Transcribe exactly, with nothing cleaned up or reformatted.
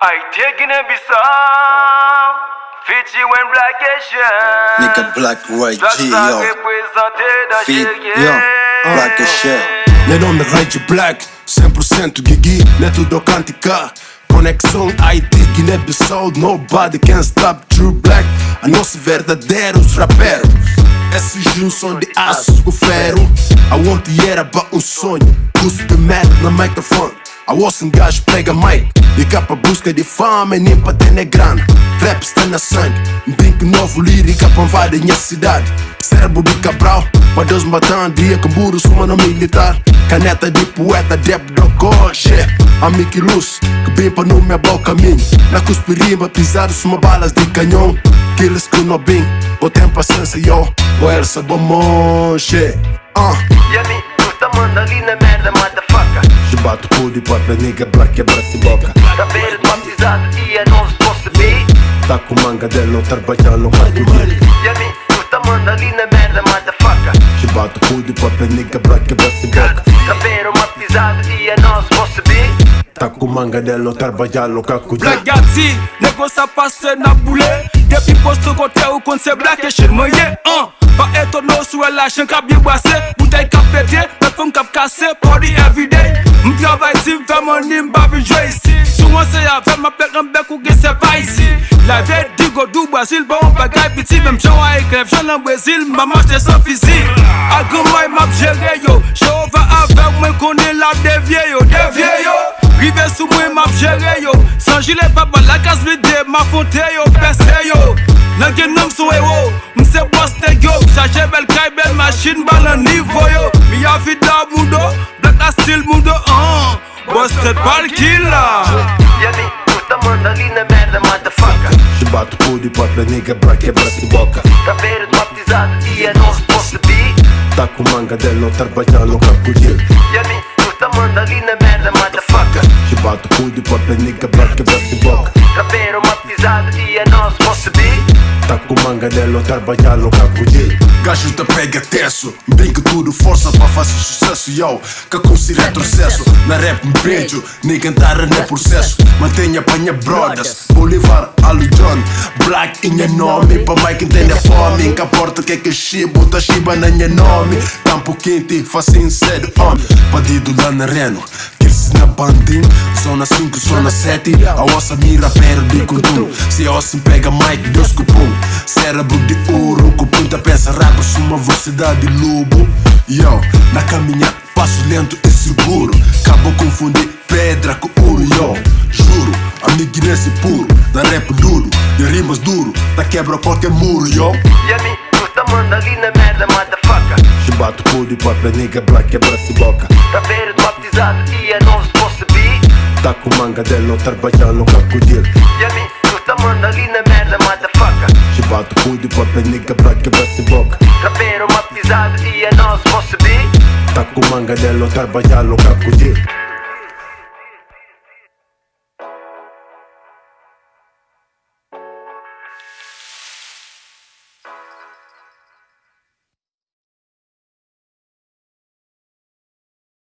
Haiti, Guinée-Bissau, featuring Black Asian. Nigga Black Ray G, yo. Feat, yo, Black Asian. Meu nome é Ray G Black, cem por cento Guigui, neto do cântica. Conexão Haiti, Guiné-Bissau, nobody can stop True Black. Anúncio verdadeiro, os raperos. Esse junção de aço com ferro. Aonde era ba um sonho, cuspe merda na microfone. Awo sen gaj pega mic, li ka pa buska di fama e nin pa tene grana. Rap sta na sangi, m bin ku novu lirika pa invadi nha sidadi. Serbu di Cabral, pa dos matan dia ku buru suma no militar. Kaneta di pueta dep do koxe, ami ki lus, ku bin pa nu me bo kaminhu. Na kuspi rimba pizadu suma balas di kanhon. Kilis ku no bin, bo ten pasiensia yo, bo el sa bo monxe. Uh. Yami, gusta manda li na merda, motherfucker. Chibatu pudi papia nigga black quebra si boca. Rapero baptizado e a nós posse B. Tá com manga dela, não trabalha no cargo dele. Yami, gusta manda li na merda, motherfucker. Chibatu pudi papia nigga black quebra si boca. Rapero baptizado e a nós posse B. Tá com manga dela, não trabalha no cargo dele. Black Gatti, nego sa pase n ap boule. Depi poste kote ou konn se Black Asian mwen ye, an. Pa etone w si w wè lajan k ap byen brase, boutèy k ap pete, pèfim k ap kase, party everyday. M travay si m fè money, m pa vin jwe isi. Si w ranse avè m, m ap pèk nan bèk ou gen sèp Ayiti. Live Digo do Brazil, bon bagay piti, menm jan w a eklèv, jan nan Brezil, m pa mache san fizi. A granmay m ap jere yo, Jewova avè w, mwen konnen l ap devye yo, devye yo. Rive sou mwen, m ap jere yo. San jile pa bal, lakaz vide, m afonte yo, pèse yo. Nan game nan m se yon ewo. M se bòs nèg yo, m chache bèl kay, bèl machin, ba nan nivo yo. Mi a vida mundo, Black a still mundo, uh. Bòs tèt pal ki la. Yami, gusta manda li na merda, motherfucker. Chibatu pudi papia nigga black quebra si boca. Rapero baptizado e a nós posse B. Tá com manga dela, não trabalha no cargo dele. Yami, gusta manda li na merda, motherfucker. Chibatu pudi papia nigga black quebra si boca. Rapero baptizado e a nós posse B. Tá com manga dela, não trabalha no cargo dele. Gajo tá pega tenso, brinca tudo, força pra fazer sucesso, yo. Ka konsi retroseso, na rap m pejo, nigga n ta rene proseso. Mantenha pa nha brothers, Bolivar, Alu John, Black i nha nome. Pa mai ki n tene fome, n ka porta ke ke shibo, ta shiba na nha nome. Tampo kente, fasin sed homem, padido la na reno. Kilsi na bandin, zona sinku, zona sete. Awosa mira pero di kudum. Se osin pega mic, Deus kupum. Cérebro de ouro, ku punta pensa rapa suma velocidade lobo. Yo, na caminhada. Passo lento e seguro, cabo confunde pedra com ouro, yo. Juro, amigo nesse puro, na rap duro, de rimas duro, tá quebra qualquer muro, yo. Yami, gusta manda li na merda, motherfucker. Chibatu pudi papia nigga black quebra si boca. Rapero baptizado e a nós posse B. Tá com manga dela, não trabalha no cargo dele. Yami, gusta manda li na merda, motherfucker. Chibatu pudi papia nigga black quebra si boca. Rapero baptizado e a nós posse B. Tá com manga dela, não trabalha no cargo dele.